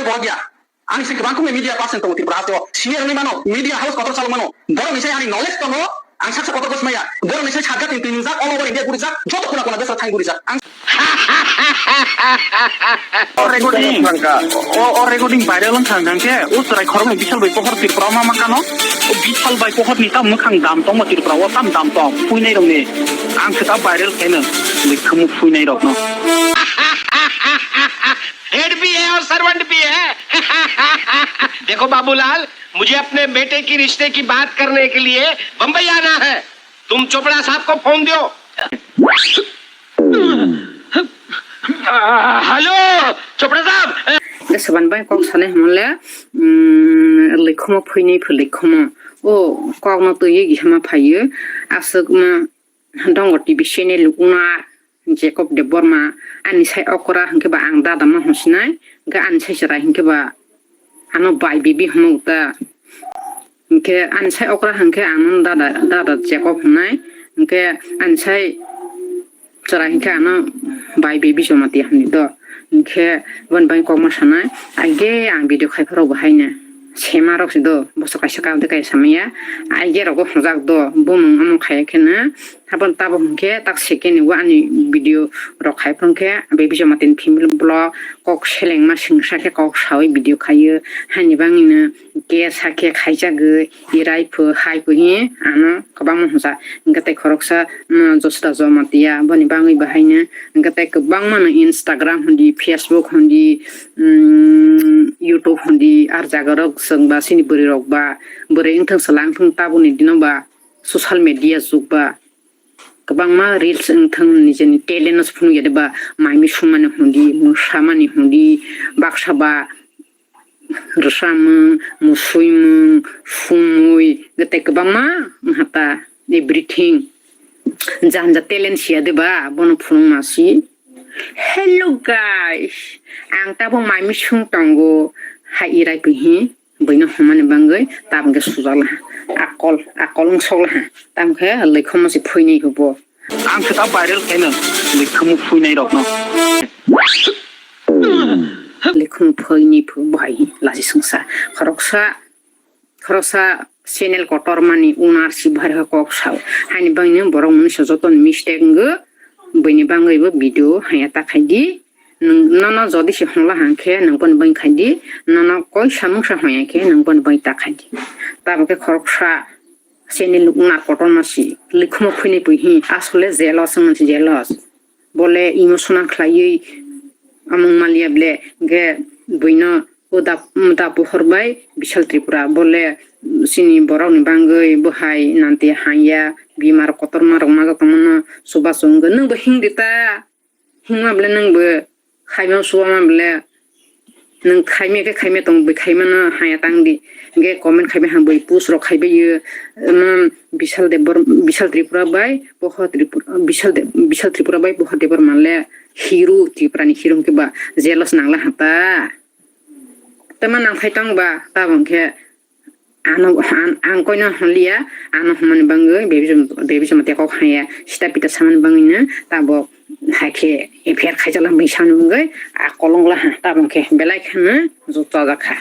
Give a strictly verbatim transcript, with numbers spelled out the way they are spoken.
Pogya. Ani se kwbang kukni media person tongo Tripura hasteo. Senior wngwi mano, media house kotor chalok mano. Borok ni se ani knowledge tongo, ang saksa kotor kosmaya. Borok ni se sajak ni tini jak all over India guri jak, joto kuna kuna desa thang guri jak. Ang O recording, o, o recording viral wngkha hwnkhe, o chwrai khoroknwi Bishal bai pohor Tripura ma mankano, o Bishal bai pohor ni tam mwkhang dam tongma Tripura o tam dam tong, phuinai rokni. Ang se ta viral khaino, bwkhwmwk phuinai rokno. Head भी है और सर्वेंट भी है। देखो बाबूलाल, मुझे अपने बेटे की रिश्ते की बात करने के लिए बंबई आना है। तुम चोपड़ा साहब को फोन दो। हेलो, चोपड़ा साहब। Saban bai kok sanai hwnle, mm, likhomo phuinai phu likhomo. O kokno twiwi gihima phaiyo. Aswkma dongo T V channel ungna Jacob Debbarma, ani sai okra hwnkhe ba ang dada ma hwnsinai, hwnkhe ani sai chwrai hwnkhe ba ano bai bibi hwnwi ta. Hwnkhe ani sai okra hwnkhe ano dada, dada Jacob hwnai, hwnkhe ani sai chwrai hwnkhe ano bai bibi Jamatia hwnwi do. Hwnkhe boni bai kokma sanai, aige ang video khai pharo bo haino. Sema rok se do, boso kaisa kaam de kaisa samaya. Aige rogo hwnjak do, bumung omo khaiya kheno. Habon tabo hwnkhe tak second o ani video rok khai phano khe, Baby Jamatia ni family vlog kok selengma singsa khe kok sawi video khaio. Haini bangwino kesa khe khaijagwi, irai pho, hai pho hi ano kwbangma hwnjak. Hwnkhe tei khoroksa, mm, Josita Jamatia, boni bangwi bahaino, hwnkhe tei kwbangma no Instagram hwndi, Facebook hwndi, mm, YouTube hwndi, ar jaga rok chwng ba chini bwrwi rok ba, bwrwi wngthang chwla wngthang tabukni dino ba social media jug ba kwbangma reels wngthang nijeni talent no phunukya de ba mai misung mani hwndi, mwsa mani hwndi, baksa ba rwchapmung, musuimung, sumui, tei kwbangma wngkha ta, everything. Janja talent siya de ba, bono phunukma si. Hello guys, ang tabuk mai misung tongo, hai irai phi hi, buino hwnmani bangwi tabuk khe sujak laha. Akol, akol wng sok laha. Tamo khe likhomo se phuinai khe bo. Ang se ta viral khaino likhomo phuinai rokno. Likhomo phuinai phu bo hai lachi sungsa. Khoroksa, khoroksa channel kotor mani owner si bo hai kok sao. Haini bangwi borok mwnwi sa joto ni mistake wngwi buini bangwi bo video haya ta khai di. Nwng, nono jodi se hongla hang khe nwng boni bai khai di, nono koi samung sa hong ya khe nwng boni bai ta khai di. Tamo khe khoroksa chini lukna kotorma si likhumo phuinai pui hi asole jealous wngma si jealous. Bole emotional khlaiwi amung maliya ble hwnkhe buino o da, da pohor bai Bishal Tripura bole chini borok ni bangwi bo hai nanti hanya bimar kotorma rok ma tongmano chubachu wngwi nwng bo hingdi ta. Himma bole nwng bo khaima suama bole nwng khaima khe khaima tong bui khaima no haya tang di. Hingke comment khaima ham bui post rok khaibai yo. Omo Bishal Debor, Bishal Tripura bai Pohor Tripura, Bishal De-, Bishal Tripura bai Pohor Debor manle hero, Tripura ni hero hingke ba jealous nangla hata. Tama nang phai tong ba tabang khe Ano, ang, ang koino hwnliya, ano hwnmani bangwi baby jom-, baby joma tekok haya, sita pita samani bangwino tabok hai khe F I R khaijak lamani samani bangwi a kolong la ha, tabok khe belai kheno joto jak kha.